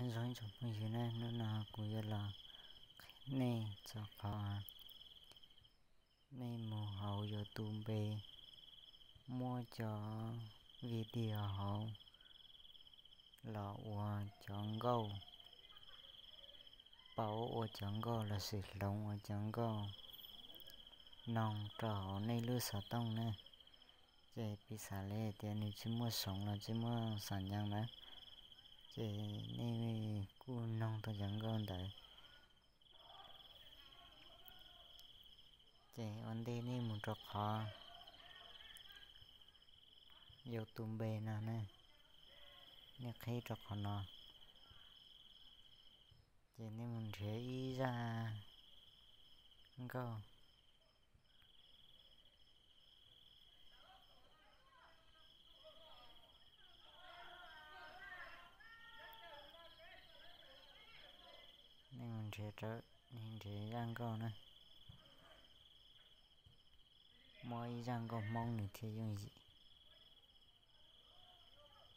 Nyob zoo ib tsoom phooj ywg na, hnub no kuv yuav los qhia nej txog qhov nej mus hauv YouTube muab cov video hauv los ua cov nkauj, pauv ua cov nkauj lossis hloov ua cov nkauj noog rau hauv nej lub xov tooj na. Ces piv xam li tias nws tsis muaj soov los tsis muaj xam nyees na, ces nej kuj noog tau cov nkauj ntawd. Ces ua ntej nej mus rau qhov YouTube no ne, nej qhib rau qhov no, ces nej mus nrhiav ib zaj nkauj. Nej mus nrhiav, nrhiav zaj nkauj na, muab ib zaj nkauj Hmoob nws thiaj yooj yim.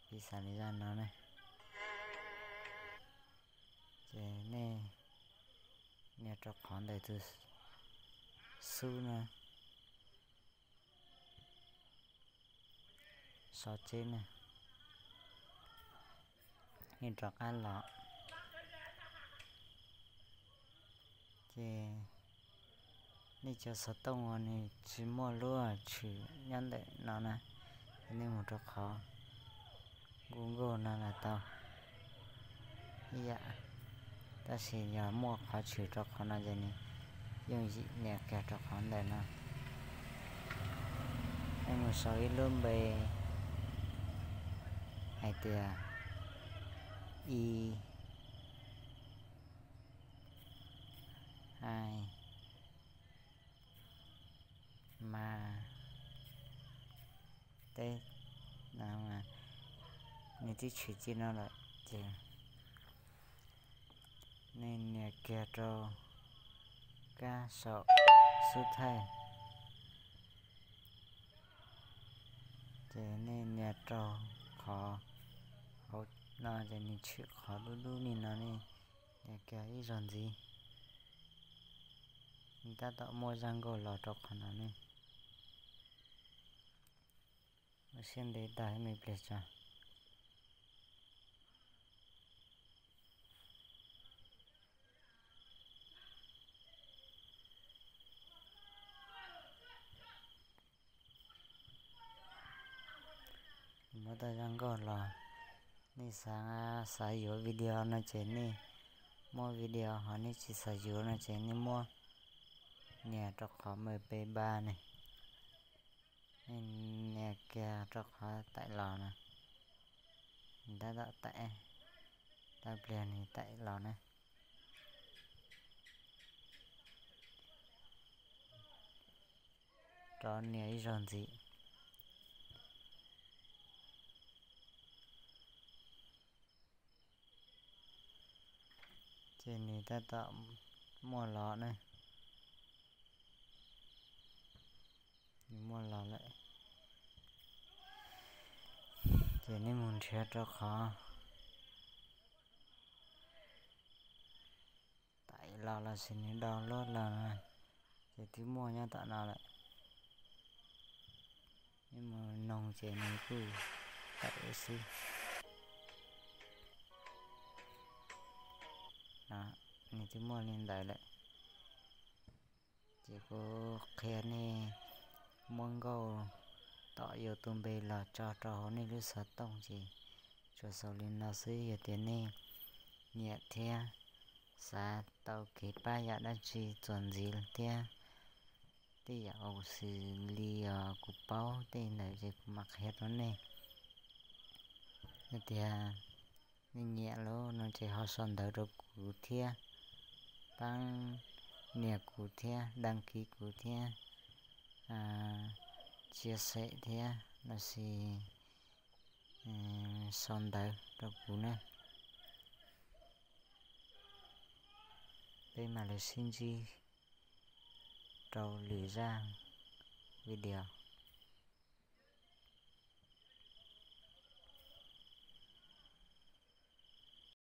Piv xam li zaj no ne, ces nej nias rau qhov ntawm tus xub no, sau tseb na, nej rov qab los. Ces nej cov xov tooj uas nws tsis muaj lub tshwm nyob ntawm no na, ces nej mus rau qhov Google no los tau ib yam, tab sis yog muaj qhov tshwm rau qhov no ces nws yooj yim nias kiag rau qhov ntawm no. Nej mus sau ib lub npe hais tias i ai ma teb no, nws twb tshwm ci no lawm ces nej nias kiag rau kab sau xub thaij. Ces nej nias rau qhov hauv no ces nws tshwm qhov dub dub li no, nej nias kiag ib zaug ntxiv. Nws tab tom muaj zaj nkauj los rau qhov no ne. Ua siab ntev tag me pliag tso. Muab tau zaj nkauj los, nej xav, xav yuav video no ces nej muab video, ho nej tsis xav yuav no ces nej muab nias rau qhov M P ba ne, nej nias kiag rau qhov taim los no, nws tab tom taim, tau pliag nws taim los na. Rov nias ib zaug ntxiv. Ces nws tab tom muaj los ne. Nws muaj los lawm. Ces nej mus nrhiav rau qhov taim los lossis nws download los, ces twb muaj nyob tom no lawm. Nej mus noog ces nws kuj tawm xwb. Nws twb muaj li ntawd lawm. Ces kuv qhia nej muab nkauj tom YouTube los tso rau hauv nej lub xov tooj ces tsuas xaus li no xwb. Yog tias nej nyiam thiab xav tau kev pab yam dab tsi txuas ntxiv thiab tej yam uas xws li os kuv paub tej ntawd ces kuv mam qhia rau nej. Yog tias nej nyiam lawm no ces ho sau ntawv rau kuv thiab, pab nias kuv thiab, đăng ký kuv thiab, chia sẻ thiab lossis sau ntawv rau kuv na. Peb mam li sib ntsib rau lwm zaj video.